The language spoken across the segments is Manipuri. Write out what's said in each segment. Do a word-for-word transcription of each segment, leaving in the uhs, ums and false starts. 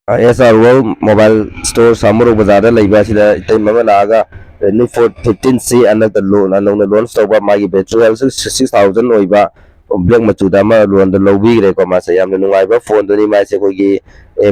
ꯑꯦꯁ ꯑꯥꯔ ꯋꯥꯔꯜ ꯃꯣꯕꯥꯏꯜ ꯁ꯭ꯇꯣꯔ ꯁꯥꯃꯨꯔꯣꯛ ꯕꯖꯥꯔꯗ ꯂꯩꯕ ꯑꯁꯤꯗ ꯏꯇꯩꯃ ꯑꯃ ꯂꯥꯛꯑꯒ Redmi Fold fifteen C ꯍꯟꯗꯛꯇ ꯅꯧꯅ ꯂꯣꯟꯆ ꯇꯧꯕ, ꯃꯥꯒꯤ ꯕꯦꯇ꯭ꯔꯤ ꯍꯦꯜꯊꯁꯨ six thousand ꯑꯣꯏꯕ, ꯕ꯭ꯂꯦꯛ ꯃꯆꯨꯗ ꯑꯃ ꯂꯣꯟꯗ ꯂꯧꯕꯤꯈ꯭ꯔꯦꯀꯣ꯫ ꯃꯥꯁꯦ ꯌꯥꯝꯅ ꯅꯨꯡꯉꯥꯏꯕ ꯐꯣꯟꯗꯨꯅꯤ꯫ ꯃꯥꯁꯦ ꯑꯩꯈꯣꯏꯒꯤ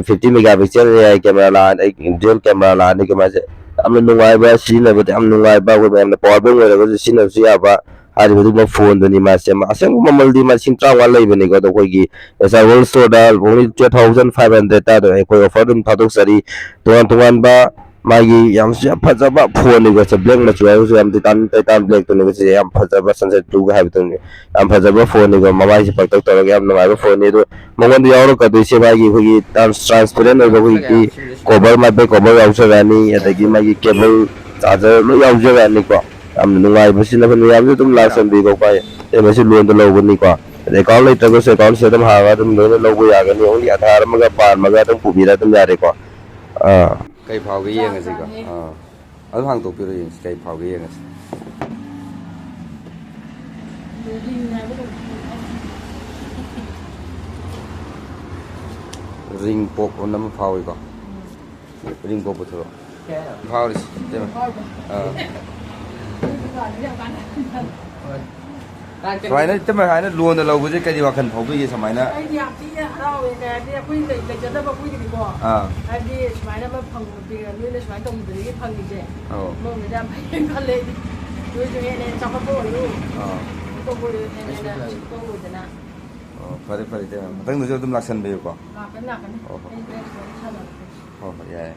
fifty megapixel AI camera ꯂꯥꯛꯑꯅꯤ, dual camera ꯂꯥꯛꯑꯅꯤ꯫ ꯃꯥꯁꯦ ꯌꯥꯝꯅ ꯅꯨꯡꯉꯥꯏꯕ, ꯁꯤꯖꯤꯟꯅꯕꯗ ꯌꯥꯝ ꯅꯨꯡꯉꯥꯏꯕ, ꯑꯩꯈꯣꯏ ꯃꯌꯥꯝꯅ power bank ꯑꯣꯏꯔꯒꯁꯨ ꯁꯤꯖꯤꯟꯅꯕꯁꯨ ꯌꯥꯕ ꯍꯥꯏꯔꯤꯕ ꯑꯗꯨꯒꯨꯝꯕ ꯐꯣꯟꯗꯨꯅꯤ꯫ ꯃꯥꯁꯦ ꯑꯁꯦꯡꯕ ꯃꯃꯜꯗꯤ ꯃꯥ ꯂꯤꯁꯤꯡ ꯇꯔꯥꯃꯉꯥ ꯂꯩꯕꯅꯤꯀꯣ, ꯑꯗꯣ ꯑꯩꯈꯣꯏꯒꯤ ꯑꯦꯁ ꯑꯥꯔ ꯋꯥꯔꯜ ꯁ꯭ꯇꯣꯔꯗ only twelve thousand five hundred ꯑꯗꯣ ꯑꯩꯈꯣꯏ offer ꯑꯗꯨꯝ ꯊꯥꯗꯣꯛꯆꯔꯤ꯫ ꯇꯣꯉꯥꯟ ꯇꯣꯉꯥꯟꯕ ꯃꯥꯒꯤ ꯌꯥꯝꯁꯨ ꯌꯥꯝ ꯐꯖꯕ ꯐꯣꯟꯅꯤꯀꯣ꯫ ꯁꯦ ꯕ꯭ꯂꯦꯛ ꯃꯆꯨ ꯍꯥꯏꯕꯁꯨ ꯌꯥꯝ ꯇꯩꯇꯥꯟ ꯇꯩꯇꯥꯟ ꯕ꯭ꯂꯦꯛꯇꯨꯅꯤꯀꯣ꯫ ꯁꯤꯁꯦ ꯌꯥꯝ ꯐꯖꯕ ꯁꯟꯁꯦꯠ ꯕ꯭ꯂꯨꯒ ꯍꯥꯏꯕꯗꯨꯅꯤ꯫ ꯌꯥꯝ ꯐꯖꯕ ꯐꯣꯟꯅꯤꯀꯣ꯫ ꯃꯃꯥꯏꯁꯦ ꯄꯥꯛꯇꯛ ꯇꯧꯔꯒ ꯌꯥꯝ ꯅꯨꯡꯉꯥꯏꯕ ꯐꯣꯟꯅꯤ꯫ ꯑꯗꯣ ꯃꯉꯣꯟꯗ ꯌꯥꯎꯔꯛꯀꯗꯣꯏꯁꯦ ꯃꯥꯒꯤ ꯑꯩꯈꯣꯏꯒꯤ ꯇ꯭ꯔꯥꯟꯁꯄꯦꯔꯦꯟ ꯑꯣꯏꯕ ꯑꯩꯈꯣꯏꯒꯤ ꯀꯣꯕꯔ, ꯃꯥꯏ ꯕꯦꯛ ꯀꯣꯕꯔ ꯌꯥꯎꯖꯔꯛꯑꯅꯤ, ꯑꯗꯒꯤ ꯃꯥꯒꯤ ꯀꯦꯕꯜ, ꯆꯥꯔꯖꯔ ꯂꯣꯏ ꯌꯥꯎꯖꯔꯛꯑꯅꯤꯀꯣ꯫ ꯌꯥꯝꯅ ꯅꯨꯡꯉꯥꯏꯕ ꯁꯤꯖꯤꯟꯅꯕ ꯃꯌꯥꯝꯁꯨ ꯑꯗꯨꯝ ꯂꯥꯛꯁꯟꯕꯤꯀꯣ꯫ ꯄꯥꯏ ꯑꯦ, ꯃꯁꯤ ꯂꯣꯟꯗ ꯂꯧꯕꯅꯤꯀꯣ꯫ ꯑꯗꯩ ꯑꯦꯀꯥꯎꯟ ꯂꯩꯇ꯭ꯔꯒꯁꯨ ꯑꯦꯀꯥꯎꯟ ꯁꯤꯗ ꯑꯗꯨꯝ ꯍꯥꯡꯉꯒ ꯑꯗꯨꯝ ꯂꯣꯏꯅ ꯂꯧꯕ ꯌꯥꯒꯅꯤ꯫ ꯑꯣꯡꯂꯤ ꯑꯙꯥꯔ ꯑꯃꯒ ꯄꯥꯟ ꯑꯃꯒ ꯑꯗꯨꯝ ꯄꯨꯕꯤꯔ ꯑꯗꯨꯝ ꯌꯥꯔꯦꯀꯣ꯫ ꯑꯥ꯫ ꯀꯩ ꯐꯥꯎꯒꯦ ꯌꯦꯡꯉꯁꯤꯀꯣ꯫ ꯑꯥ꯫ ꯑꯗꯨꯝ ꯍꯥꯡꯇꯣꯛꯄꯤꯔꯣ, ꯌꯦꯡꯁꯤ ꯀꯩ ꯐꯥꯎꯒꯦ ꯌꯦꯡꯉꯁꯤ꯫ ꯔꯤꯡ ꯄꯣꯞ ꯑꯅ ꯑꯃ ꯐꯥꯎꯏꯀꯣ꯫ ꯔꯤꯡ ꯄꯣꯞ ꯄꯨꯊꯣꯔꯛꯑꯣ꯫ ꯐꯥꯎꯔꯤꯁꯤ, ꯏꯇꯩꯃ꯫ ꯑꯥ꯫ ꯁꯨꯃꯥꯏꯅ ꯏꯇꯩꯃ ꯍꯥꯏꯅ ꯂꯣꯟꯗ ꯂꯧꯕꯁꯦ ꯀꯔꯤ ꯋꯥꯈꯜ ꯐꯥꯎꯕꯤꯒꯦ ꯁꯨꯃꯥꯏꯅ? ꯑꯩꯗꯤ ꯌꯥꯝ ꯊꯤꯅ ꯍꯔꯥꯎꯋꯦ꯫ ꯀꯩ ꯍꯥꯏꯗꯤ ꯑꯩꯈꯣꯏ ꯂꯩ-, ꯂꯩꯖꯗꯕ ꯑꯩꯈꯣꯏꯒꯤꯗꯤꯀꯣ꯫ ꯑꯥ꯫ ꯍꯥꯏꯗꯤ ꯁꯨꯃꯥꯏꯅ ꯑꯃ ꯐꯪꯕ, ꯅꯣꯏꯅ ꯁꯨꯃꯥꯏꯅ ꯇꯧꯕꯤꯕꯗꯒꯤ ꯐꯪꯉꯤꯁꯦ꯫ ꯑꯧ꯫ ꯑꯃꯔꯣꯝꯗꯗꯤ ꯌꯥꯝ ꯐꯩꯌꯦꯅ ꯈꯜꯂꯦ ꯑꯩꯗꯤ꯫ ꯅꯣꯏꯁꯨ ꯍꯦꯟꯅ ꯍꯦꯟꯅ ꯆꯥꯎꯈꯠꯄ ꯑꯣꯏꯌꯨ꯫ ꯑꯥ꯫ ꯑꯇꯣꯞꯄ ꯑꯣꯏꯔꯣ, ꯍꯦꯟꯅ ꯍꯦꯟꯅ ꯁꯤꯠꯄ ꯑꯣꯏꯗꯅ꯫ ꯑꯣ, ꯐꯔꯦ, ꯐꯔꯦ, ꯏꯇꯩꯃ꯫ ꯃꯊꯪꯗꯁꯨ ꯑꯗꯨꯝ ꯂꯥꯛꯁꯟꯕꯤꯌꯨꯀꯣ꯫ ꯂꯥꯛꯀꯅꯤ, ꯂꯥꯛꯀꯅꯤ꯫ ꯍꯣꯏ, ꯍꯣꯏ꯫ ꯑꯩ ꯍꯣꯔꯦꯟ ꯋꯥꯔꯤ ꯁꯥꯟꯅꯔꯛꯀꯦ꯫ ꯍꯣꯏ, ꯍꯣꯏ, ꯌꯥꯏ꯫